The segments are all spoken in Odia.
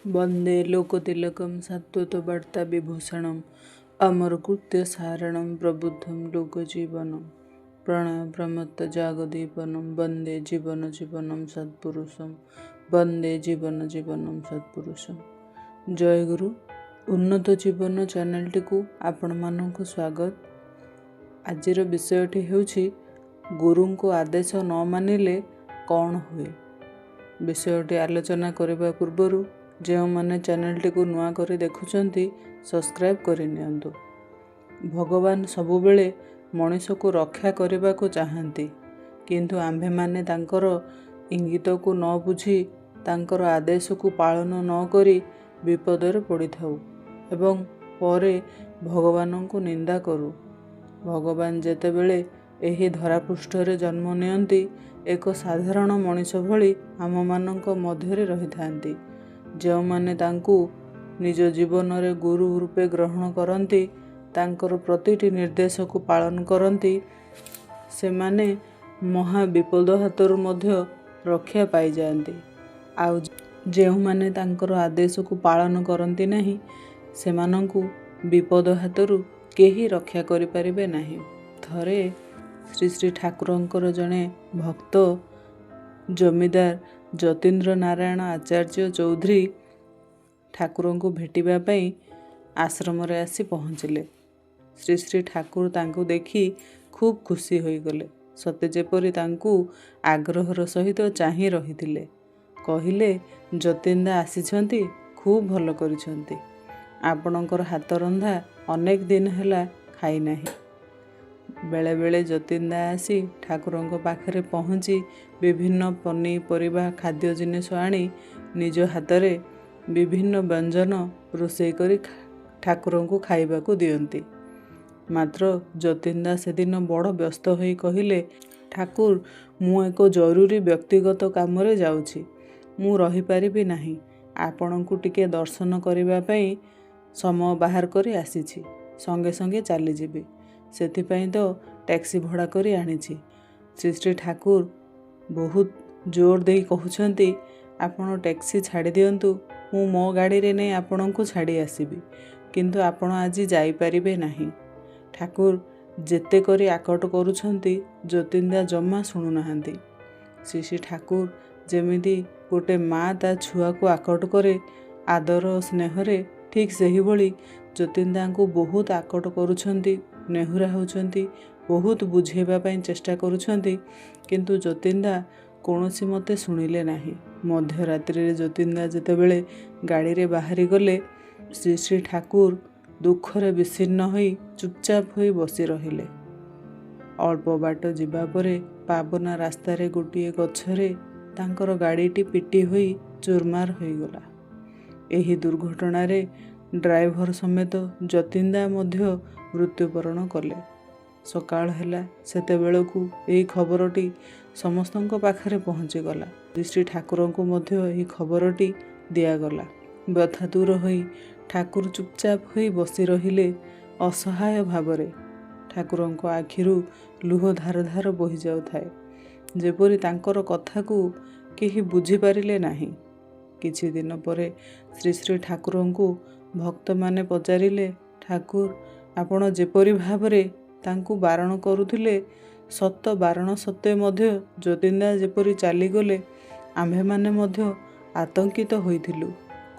ବନ୍ଦେ ଲୋକତିଲକಂ ସାତ୍ୱତବାର୍ତ୍ତା ବିଭୂଷଣମ୍ ଅମରକୃତ୍ୟ ସାରଣಂ ପ୍ରବୁଦ୍ଧಂ ଲୋକଜୀବନಂ ପ୍ରଣୟ ପ୍ରମତ୍ତ ଜାଗଦୀପନಂ ବନ୍ଦେ ଜୀବନ ଜୀବନಂ ସତ୍ପୁରୁଷಂ ବନ୍ଦେ ଜୀବନ ଜୀବନಂ ସତ୍ପୁରୁଷಂ। ଜୟଗୁରୁ। ଉନ୍ନତ ଜୀବନ ଚ୍ୟାନେଲଟିକୁ ଆପଣମାନଙ୍କୁ ସ୍ୱାଗତ। ଆଜିର ବିଷୟଟି ହେଉଛି ଗୁରୁଙ୍କ ଆଦେଶ ନ ମାନିଲେ କ'ଣ ହୁଏ। ବିଷୟଟି ଆଲୋଚନା କରିବା ପୂର୍ବରୁ ଯେଉଁମାନେ ଚ୍ୟାନେଲଟିକୁ ନୂଆ କରି ଦେଖୁଛନ୍ତି, ସବସ୍କ୍ରାଇବ୍ କରିନିଅନ୍ତୁ। ଭଗବାନ ସବୁବେଳେ ମଣିଷକୁ ରକ୍ଷା କରିବାକୁ ଚାହାନ୍ତି, କିନ୍ତୁ ଆମ୍ଭେମାନେ ତାଙ୍କର ଇଙ୍ଗିତକୁ ନ ବୁଝି, ତାଙ୍କର ଆଦେଶକୁ ପାଳନ ନ କରି ବିପଦରେ ପଡ଼ିଥାଉ ଏବଂ ପରେ ଭଗବାନଙ୍କୁ ନିନ୍ଦା କରୁ। ଭଗବାନ ଯେତେବେଳେ ଏହି ଧରାପୃଷ୍ଠରେ ଜନ୍ମ ନିଅନ୍ତି, ଏକ ସାଧାରଣ ମଣିଷ ଭଳି ଆମମାନଙ୍କ ମଧ୍ୟରେ ରହିଥାନ୍ତି। ଯେଉଁମାନେ ତାଙ୍କୁ ନିଜ ଜୀବନରେ ଗୁରୁ ରୂପେ ଗ୍ରହଣ କରନ୍ତି, ତାଙ୍କର ପ୍ରତିଟି ନିର୍ଦ୍ଦେଶକୁ ପାଳନ କରନ୍ତି, ସେମାନେ ମହା ବିପଦ ହାତରୁ ମଧ୍ୟ ରକ୍ଷା ପାଇଯାଆନ୍ତି। ଆଉ ଯେଉଁମାନେ ତାଙ୍କର ଆଦେଶକୁ ପାଳନ କରନ୍ତି ନାହିଁ, ସେମାନଙ୍କୁ ବିପଦ ହାତରୁ କେହି ରକ୍ଷା କରିପାରିବେ ନାହିଁ। ଥରେ ଶ୍ରୀ ଶ୍ରୀ ଠାକୁରଙ୍କର ଜଣେ ଭକ୍ତ ଜମିଦାର ଯତୀନ୍ଦ୍ର ନାରାୟଣ ଆଚାର୍ଯ୍ୟ ଚୌଧୁରୀ ଠାକୁରଙ୍କୁ ଭେଟିବା ପାଇଁ ଆଶ୍ରମରେ ଆସି ପହଞ୍ଚିଲେ। ଶ୍ରୀ ଶ୍ରୀ ଠାକୁର ତାଙ୍କୁ ଦେଖି ଖୁବ୍ ଖୁସି ହୋଇଗଲେ, ସତେ ଯେପରି ତାଙ୍କୁ ଆଗ୍ରହର ସହିତ ଚାହିଁ ରହିଥିଲେ। କହିଲେ, ଯତୀନ୍ଦା ଆସିଛନ୍ତି, ଖୁବ୍ ଭଲ କରିଛନ୍ତି। ଆପଣଙ୍କର ହାତ ରନ୍ଧା ଅନେକ ଦିନ ହେଲା ଖାଇନାହିଁ। ବେଳେବେଳେ ଯତୀନ୍ଦା ଆସି ଠାକୁରଙ୍କ ପାଖରେ ପହଞ୍ଚି ବିଭିନ୍ନ ପନିପରିବା, ଖାଦ୍ୟ ଜିନିଷ ଆଣି ନିଜ ହାତରେ ବିଭିନ୍ନ ବ୍ୟଞ୍ଜନ ରୋଷେଇ କରି ଠାକୁରଙ୍କୁ ଖାଇବାକୁ ଦିଅନ୍ତି। ମାତ୍ର ଯତୀନ୍ଦା ସେଦିନ ବଡ଼ ବ୍ୟସ୍ତ ହୋଇ କହିଲେ, ଠାକୁର, ମୁଁ ଏକ ଜରୁରୀ ବ୍ୟକ୍ତିଗତ କାମରେ ଯାଉଛି, ମୁଁ ରହିପାରିବି ନାହିଁ। ଆପଣଙ୍କୁ ଟିକେ ଦର୍ଶନ କରିବା ପାଇଁ ସମୟ ବାହାର କରି ଆସିଛି, ସଙ୍ଗେ ସଙ୍ଗେ ଚାଲିଯିବି। ସେଥିପାଇଁ ତ ଟ୍ୟାକ୍ସି ଭଡ଼ା କରି ଆଣିଛି। ଶ୍ରୀ ଶ୍ରୀ ଠାକୁର ବହୁତ ଜୋର ଦେଇ କହୁଛନ୍ତି, ଆପଣ ଟ୍ୟାକ୍ସି ଛାଡ଼ି ଦିଅନ୍ତୁ, ମୁଁ ମୋ ଗାଡ଼ିରେ ନେଇ ଆପଣଙ୍କୁ ଛାଡ଼ି ଆସିବି, କିନ୍ତୁ ଆପଣ ଆଜି ଯାଇପାରିବେ ନାହିଁ। ଠାକୁର ଯେତେ କରି ଆକଟ କରୁଛନ୍ତି, ଯତୀନ୍ଦା ଜମା ଶୁଣୁନାହାନ୍ତି। ଶ୍ରୀ ଶ୍ରୀ ଠାକୁର ଯେମିତି ଗୋଟେ ମା ତା ଛୁଆକୁ ଆକଟ କରେ ଆଦର ଓ ସ୍ନେହରେ, ଠିକ୍ ସେହିଭଳି ଯତୀନ୍ଦାଙ୍କୁ ବହୁତ ଆକଟ କରୁଛନ୍ତି, ନେହୁରା ହେଉଛନ୍ତି, ବହୁତ ବୁଝେଇବା ପାଇଁ ଚେଷ୍ଟା କରୁଛନ୍ତି, କିନ୍ତୁ ଯତୀନ୍ଦା କୌଣସି ମତେ ଶୁଣିଲେ ନାହିଁ। ମଧ୍ୟରାତ୍ରିରେ ଯତୀନ୍ଦା ଯେତେବେଳେ ଗାଡ଼ିରେ ବାହାରି ଗଲେ, ଶ୍ରୀ ଶ୍ରୀ ଠାକୁର ଦୁଃଖରେ ବିଷିନ୍ନ ହୋଇ ଚୁପଚାପ ହୋଇ ବସି ରହିଲେ। ଅଳ୍ପ ବାଟ ଯିବା ପରେ ପାବନା ରାସ୍ତାରେ ଗୋଟିଏ ଗଛରେ ତାଙ୍କର ଗାଡ଼ିଟି ପିଟି ହୋଇ ଚୁରମାର ହୋଇଗଲା। ଏହି ଦୁର୍ଘଟଣାରେ ଡ୍ରାଇଭର ସମେତ ଯତୀନ୍ଦା ମଧ୍ୟ ମୃତ୍ୟୁବରଣ କଲେ। ସକାଳ ହେଲା, ସେତେବେଳକୁ ଏହି ଖବରଟି ସମସ୍ତଙ୍କ ପାଖରେ ପହଞ୍ଚିଗଲା। ଶ୍ରୀ ଠାକୁରଙ୍କୁ ମଧ୍ୟ ଏହି ଖବରଟି ଦିଆଗଲା। ବ୍ୟଥାତୁର ହୋଇ ଠାକୁର ଚୁପଚାପ ହୋଇ ବସି ରହିଲେ ଅସହାୟ ଭାବରେ। ଠାକୁରଙ୍କ ଆଖିରୁ ଲୁହ ଧାର ଧାର ବୋହି ଯାଉଥାଏ, ଯେପରି ତାଙ୍କର କଥାକୁ କେହି ବୁଝିପାରିଲେ ନାହିଁ। କିଛି ଦିନ ପରେ ଶ୍ରୀ ଶ୍ରୀ ଠାକୁରଙ୍କୁ ଭକ୍ତମାନେ ପଚାରିଲେ, ଠାକୁର, ଆପଣ ଯେପରି ଭାବରେ ତାଙ୍କୁ ବାରଣ କରୁଥିଲେ, ସତ ବାରଣ ସତ୍ତ୍ୱେ ମଧ୍ୟ ଯତୀନ୍ଦା ଯେପରି ଚାଲିଗଲେ, ଆମ୍ଭେମାନେ ମଧ୍ୟ ଆତଙ୍କିତ ହୋଇଥିଲୁ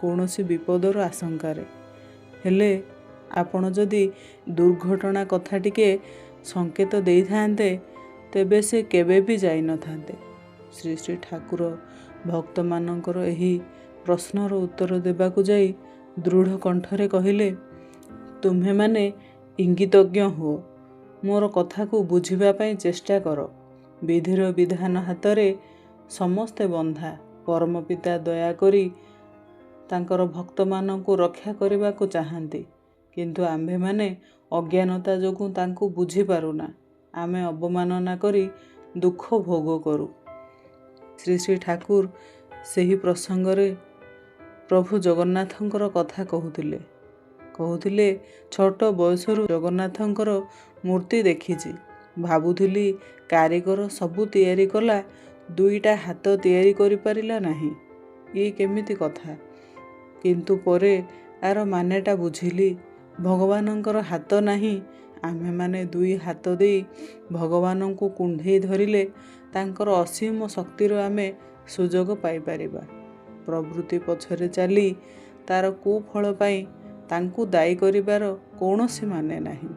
କୌଣସି ବିପଦର ଆଶଙ୍କାରେ। ହେଲେ ଆପଣ ଯଦି ଦୁର୍ଘଟଣା କଥା ଟିକେ ସଂକେତ ଦେଇଥାନ୍ତେ, ତେବେ ସେ କେବେ ବି ଯାଇନଥାନ୍ତେ। ଶ୍ରୀ ଶ୍ରୀ ଠାକୁର ଭକ୍ତମାନଙ୍କର ଏହି ପ୍ରଶ୍ନର ଉତ୍ତର ଦେବାକୁ ଯାଇ ଦୃଢ଼ କଣ୍ଠରେ କହିଲେ, ତୁମ୍ଭେମାନେ ଇଙ୍ଗିତଜ୍ଞ ହୁଅ, ମୋର କଥାକୁ ବୁଝିବା ପାଇଁ ଚେଷ୍ଟା କର। ବିଧିର ବିଧାନ ହାତରେ ସମସ୍ତେ ବନ୍ଧା। ପରମପିତା ଦୟାକରି ତାଙ୍କର ଭକ୍ତମାନଙ୍କୁ ରକ୍ଷା କରିବାକୁ ଚାହାନ୍ତି, କିନ୍ତୁ ଆମ୍ଭେମାନେ ଅଜ୍ଞାନତା ଯୋଗୁଁ ତାଙ୍କୁ ବୁଝିପାରୁନା। ଆମେ ଅବମାନନା କରି ଦୁଃଖ ଭୋଗ କରୁ। ଶ୍ରୀ ଶ୍ରୀ ଠାକୁର ସେହି ପ୍ରସଙ୍ଗରେ ପ୍ରଭୁ ଜଗନ୍ନାଥଙ୍କର କଥା କହୁଥିଲେ। କହୁଥିଲେ, ଛୋଟ ବୟସରୁ ଜଗନ୍ନାଥଙ୍କର ମୂର୍ତ୍ତି ଦେଖିଛି। ଭାବୁଥିଲି କାରିଗର ସବୁ ତିଆରି କଲା, ଦୁଇଟା ହାତ ତିଆରି କରିପାରିଲା ନାହିଁ, ଇଏ କେମିତି କଥା? କିନ୍ତୁ ପରେ ଆର ମାନେଟା ବୁଝିଲି। ଭଗବାନଙ୍କର ହାତ ନାହିଁ। ଆମ୍ଭେମାନେ ଦୁଇ ହାତ ଦେଇ ଭଗବାନଙ୍କୁ କୁଣ୍ଢେଇ ଧରିଲେ ତାଙ୍କର ଅସୀମ ଶକ୍ତିର ଆମେ ସୁଯୋଗ ପାଇପାରିବା। ପ୍ରବୃତ୍ତି ପଛରେ ଚାଲି ତାର କୁଫଳ ପାଇଁ ତାଙ୍କୁ ଦାୟୀ କରିବାର କୌଣସି ମାନେ ନାହିଁ।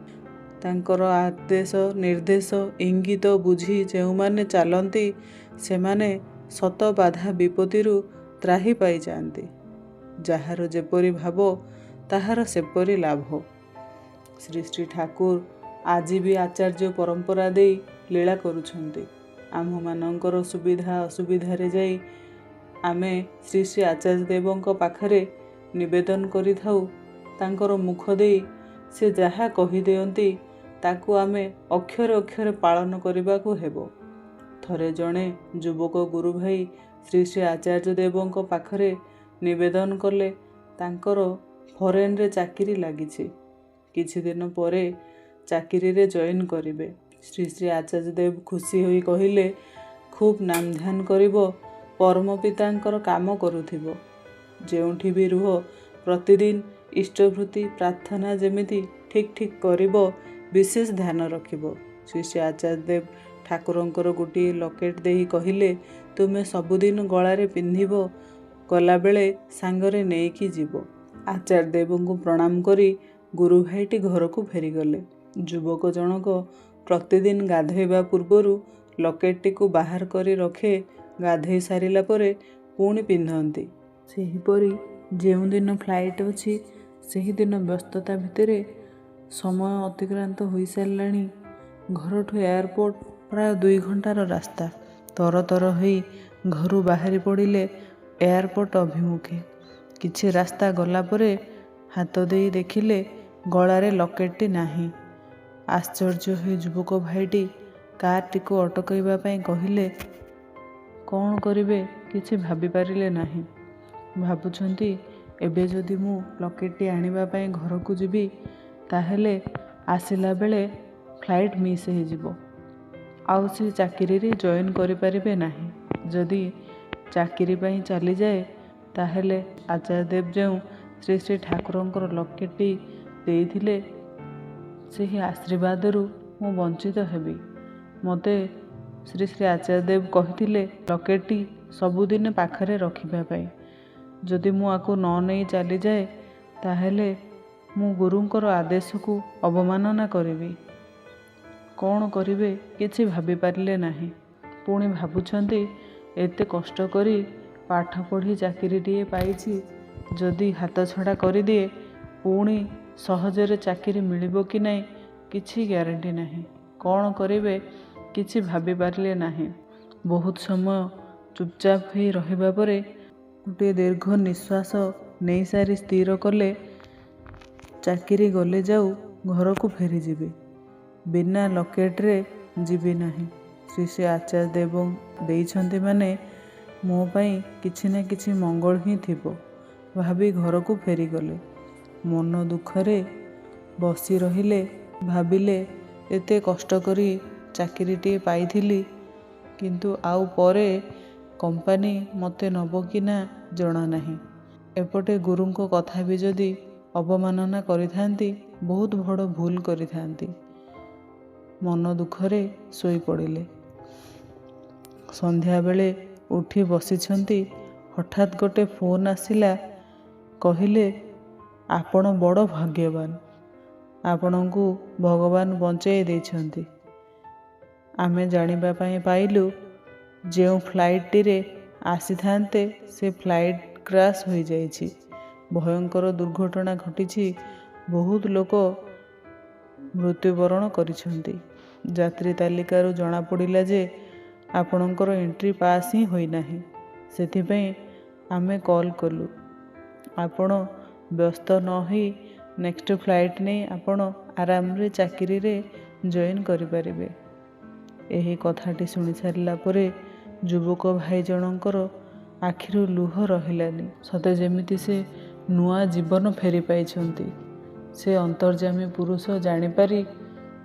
ତାଙ୍କର ଆଦେଶ, ନିର୍ଦ୍ଦେଶ, ଇଙ୍ଗିତ ବୁଝି ଯେଉଁମାନେ ଚାଲନ୍ତି, ସେମାନେ ଶତ ବାଧା ବିପତ୍ତିରୁ ତ୍ରାହି ପାଇଯାଆନ୍ତି। ଯାହାର ଯେପରି ଭାବ, ତାହାର ସେପରି ଲାଭ। ଶ୍ରୀ ଶ୍ରୀ ଠାକୁର ଆଜି ବି ଆଚାର୍ଯ୍ୟ ପରମ୍ପରା ଦେଇ ଲୀଳା କରୁଛନ୍ତି। ଆମ୍ଭମାନଙ୍କର ସୁବିଧା ଅସୁବିଧାରେ ଯାଇ ଆମେ ଶ୍ରୀ ଶ୍ରୀ ଆଚାର୍ଯ୍ୟ ଦେବଙ୍କ ପାଖରେ ନିବେଦନ କରିଥାଉ। ତାଙ୍କର ମୁଖ ଦେଇ ସେ ଯାହା କହିଦିଅନ୍ତି, ତାକୁ ଆମେ ଅକ୍ଷରେ ଅକ୍ଷରେ ପାଳନ କରିବାକୁ ହେବ। ଥରେ ଜଣେ ଯୁବକ ଗୁରୁଭାଇ ଶ୍ରୀ ଶ୍ରୀ ଆଚାର୍ଯ୍ୟ ଦେବଙ୍କ ପାଖରେ ନିବେଦନ କଲେ, ତାଙ୍କର ଫରେନରେ ଚାକିରି ଲାଗିଛି, କିଛି ଦିନ ପରେ ଚାକିରିରେ ଜଏନ୍ କରିବେ। ଶ୍ରୀ ଶ୍ରୀ ଆଚାର୍ଯ୍ୟ ଦେବ ଖୁସି ହୋଇ କହିଲେ, ଖୁବ୍ ନାମ ଧ୍ୟାନ କରିବ, ପରମ ପିତାଙ୍କର କାମ କରୁଥିବ। ଯେଉଁଠି ବି ରୁହ, ପ୍ରତିଦିନ ଇଷ୍ଟବୃତ୍ତି ପ୍ରାର୍ଥନା ଯେମିତି ଠିକ୍ ଠିକ୍ କରିବ, ବିଶେଷ ଧ୍ୟାନ ରଖିବ। ଶ୍ରୀ ଶ୍ରୀ ଆଚାର୍ଯ୍ୟ ଦେବ ଠାକୁରଙ୍କର ଗୋଟିଏ ଲକେଟ୍ ଦେଇ କହିଲେ, ତୁମେ ସବୁଦିନ ଗଳାରେ ପିନ୍ଧିବ, ଗଲାବେଳେ ସାଙ୍ଗରେ ନେଇକି ଯିବ। ଆଚାର୍ଯ୍ୟ ଦେବଙ୍କୁ ପ୍ରଣାମ କରି ଗୁରୁଭାଇଟି ଘରକୁ ଫେରିଗଲେ। ଯୁବକ ଜଣକ ପ୍ରତିଦିନ ଗାଧୋଇବା ପୂର୍ବରୁ ଲକେଟ୍ଟିକୁ ବାହାର କରି ରଖେ, ଗାଧୋଇ ସାରିଲା ପରେ ପୁଣି ପିନ୍ଧନ୍ତି। ସେହିପରି ଯେଉଁଦିନ ଫ୍ଲାଇଟ୍ ଅଛି, ସେହିଦିନ ବ୍ୟସ୍ତତା ଭିତରେ ସମୟ ଅତିକ୍ରାନ୍ତ ହୋଇସାରିଲାଣି। ଘରଠୁ ଏୟାରପୋର୍ଟ ପ୍ରାୟ 2 ଘଣ୍ଟାର ରାସ୍ତା। ତରତର ହୋଇ ଘରୁ ବାହାରି ପଡ଼ିଲେ ଏୟାରପୋର୍ଟ ଅଭିମୁଖେ। କିଛି ରାସ୍ତା ଗଲା ପରେ ହାତ ଦେଇ ଦେଖିଲେ ଗଳାରେ ଲକେଟ୍ଟି ନାହିଁ। ଆଶ୍ଚର୍ଯ୍ୟ ହୋଇ ଯୁବକ ଭାଇଟି କାରଟିକୁ ଅଟକାଇବା ପାଇଁ କହିଲେ। କ'ଣ କରିବେ କିଛି ଭାବିପାରିଲେ ନାହିଁ। ଭାବୁଛନ୍ତି, ଏବେ ଯଦି ମୁଁ ଲକେଟ୍ଟି ଆଣିବା ପାଇଁ ଘରକୁ ଯିବି, ତାହେଲେ ଆସିଲା ବେଳେ ଫ୍ଲାଇଟ୍ ମିସ୍ ହେଇଯିବ, ଆଉ ସେ ଚାକିରିରେ ଜଏନ୍ କରିପାରିବେ ନାହିଁ। ଯଦି ଚାକିରି ପାଇଁ ଚାଲିଯାଏ, ତାହେଲେ ଆଚାର୍ଯ୍ୟଦେବ ଯେଉଁ ଶ୍ରୀ ଶ୍ରୀ ଠାକୁରଙ୍କର ଲକେଟ୍ଟି ଦେଇଥିଲେ, ସେହି ଆଶୀର୍ବାଦରୁ ମୁଁ ବଞ୍ଚିତ ହେବି। ମୋତେ ଶ୍ରୀ ଶ୍ରୀ ଆଚାର୍ଯ୍ୟଦେବ କହିଥିଲେ ଲକେଟ୍ଟି ସବୁଦିନ ପାଖରେ ରଖିବା ପାଇଁ। ଯଦି ମୁଁ ଆକୁ ନ ନେଇ ଚାଲିଯାଏ, ତାହେଲେ ମୁଁ ଗୁରୁଙ୍କର ଆଦେଶକୁ ଅବମାନନା କରିବି। କ'ଣ କରିବେ କିଛି ଭାବିପାରିଲେ ନାହିଁ। ପୁଣି ଭାବୁଛନ୍ତି, ଏତେ କଷ୍ଟ କରି ପାଠ ପଢ଼ି ଚାକିରିଟିଏ ପାଇଛି, ଯଦି ହାତଛଡ଼ା କରିଦିଏ, ପୁଣି ସହଜରେ ଚାକିରି ମିଳିବ କି ନାହିଁ କିଛି ଗ୍ୟାରେଣ୍ଟି ନାହିଁ। କ'ଣ କରିବେ କିଛି ଭାବିପାରିଲେ ନାହିଁ। ବହୁତ ସମୟ ଚୁପଚାପ ହୋଇ ରହିବା ପରେ ଗୋଟିଏ ଦୀର୍ଘ ନିଶ୍ୱାସ ନେଇସାରି ସ୍ଥିର କଲେ, ଚାକିରି ଗଲେ ଯାଉ, ଘରକୁ ଫେରିଯିବି, ବିନା ଲକେଟ୍ରେ ଯିବି ନାହିଁ। ଶ୍ରୀ ଶ୍ରୀ ଆଚାର୍ଯ୍ୟ ଦେବ ଦେଇଛନ୍ତି ମାନେ ମୋ ପାଇଁ କିଛି ନା କିଛି ମଙ୍ଗଳ ହିଁ ଥିବ ଭାବି ଘରକୁ ଫେରିଗଲେ। ମନ ଦୁଃଖରେ ବସି ରହିଲେ। ଭାବିଲେ, ଏତେ କଷ୍ଟ କରି ଚାକିରିଟିଏ ପାଇଥିଲି, କିନ୍ତୁ ଆଉ ପରେ କମ୍ପାନୀ ମୋତେ ନେବ କି ନା ଜଣା ନାହିଁ। ଏପଟେ ଗୁରୁଙ୍କ କଥା ବି ଯଦି ଅବମାନନା କରିଥାନ୍ତି, ବହୁତ ବଡ଼ ଭୁଲ କରିଥାନ୍ତି। ମନ ଦୁଃଖରେ ଶୋଇପଡ଼ିଲେ। ସନ୍ଧ୍ୟାବେଳେ ଉଠି ବସିଛନ୍ତି, ହଠାତ୍ ଗୋଟେ ଫୋନ୍ ଆସିଲା। କହିଲେ, ଆପଣ ବଡ଼ ଭାଗ୍ୟବାନ, ଆପଣଙ୍କୁ ଭଗବାନ ବଞ୍ଚେଇ ଦେଇଛନ୍ତି। ଆମେ ଜାଣିବା ପାଇଁ ପାଇଲୁ, ଯେଉଁ ଫ୍ଲାଇଟ୍ଟିରେ ଆସିଥାନ୍ତେ ସେ ଫ୍ଲାଇଟ୍ କ୍ରାସ୍ ହୋଇଯାଇଛି। ଭୟଙ୍କର ଦୁର୍ଘଟଣା ଘଟିଛି, ବହୁତ ଲୋକ ମୃତ୍ୟୁବରଣ କରିଛନ୍ତି। ଯାତ୍ରୀ ତାଲିକାରୁ ଜଣାପଡ଼ିଲା ଯେ ଆପଣଙ୍କର ଏଣ୍ଟ୍ରି ପାସ୍ ହିଁ ହୋଇନାହିଁ, ସେଥିପାଇଁ ଆମେ କଲ୍ କଲୁ। ଆପଣ ବ୍ୟସ୍ତ ନ ହୋଇ ନେକ୍ସଟ ଫ୍ଲାଇଟ୍ ନେଇ ଆପଣ ଆରାମରେ ଚାକିରିରେ ଜଏନ୍ କରିପାରିବେ। ଏହି କଥାଟି ଶୁଣି ସାରିଲା ପରେ ଯୁବକ ଭାଇ ଜଣଙ୍କର ଆଖିରୁ ଲୁହ ରହିଲାନି। ସତେ ଯେମିତି ସେ ନୂଆ ଜୀବନ ଫେରି ପାଇଛନ୍ତି। ସେ ଅନ୍ତର୍ଯ୍ୟାମୀ ପୁରୁଷ ଜାଣିପାରି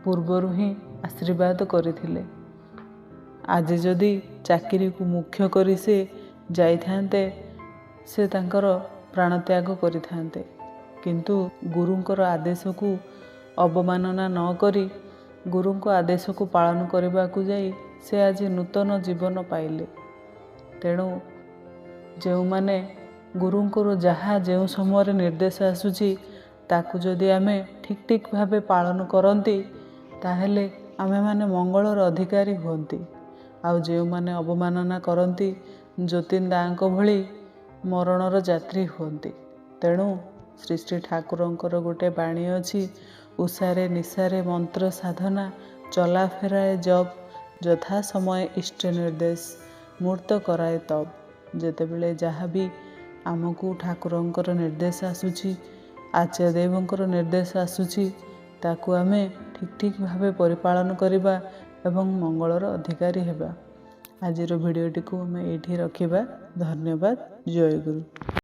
ପୂର୍ବରୁ ହିଁ ଆଶୀର୍ବାଦ କରିଥିଲେ। ଆଜି ଯଦି ଚାକିରିକୁ ମୁଖ୍ୟ କରି ସେ ଯାଇଥାନ୍ତେ, ସେ ତାଙ୍କର ପ୍ରାଣତ୍ୟାଗ କରିଥାନ୍ତେ। କିନ୍ତୁ ଗୁରୁଙ୍କର ଆଦେଶକୁ ଅବମାନନା ନ କରି ଗୁରୁଙ୍କ ଆଦେଶକୁ ପାଳନ କରିବାକୁ ଯାଇ ସେ ଆଜି ନୂତନ ଜୀବନ ପାଇଲେ। ତେଣୁ ଯେଉଁମାନେ ଗୁରୁଙ୍କର ଯାହା ଯେଉଁ ସମୟରେ ନିର୍ଦ୍ଦେଶ ଆସୁଛି, ତାକୁ ଯଦି ଆମେ ଠିକ୍ ଠିକ୍ ଭାବେ ପାଳନ କରନ୍ତି, ତାହେଲେ ଆମେମାନେ ମଙ୍ଗଳର ଅଧିକାରୀ ହୁଅନ୍ତି। ଆଉ ଯେଉଁମାନେ ଅବମାନନା କରନ୍ତି, ଯତୀନ ଦାଙ୍କ ଭଳି ମରଣର ଯାତ୍ରୀ ହୁଅନ୍ତି। ତେଣୁ ଶ୍ରୀ ଶ୍ରୀ ଠାକୁରଙ୍କର ଗୋଟେ ବାଣୀ ଅଛି, ଉଷାରେ ନିଶାରେ ମନ୍ତ୍ର ସାଧନା ଚଲା ଫେରାଏ ଜପ୍, ଯଥା ସମୟ ଇଷ୍ଟ ନିର୍ଦ୍ଦେଶ ମୂର୍ତ୍ତ କରାଏ ତପ୍। ଯେତେବେଳେ ଯାହା ବି ଆମକୁ ଠାକୁରଙ୍କର ନିର୍ଦ୍ଦେଶ ଆସୁଛି, ଆଚାର୍ଯ୍ୟଦେବଙ୍କର ନିର୍ଦ୍ଦେଶ ଆସୁଛି, ତାକୁ ଆମେ ଠିକ୍ ଠିକ୍ ଭାବେ ପରିପାଳନ କରିବା ଏବଂ ମଙ୍ଗଳର ଅଧିକାରୀ ହେବା। ଆଜିର ଭିଡ଼ିଓଟିକୁ ଆମେ ଏଇଠି ରଖିବା। ଧନ୍ୟବାଦ। ଜୟଗୁରୁ।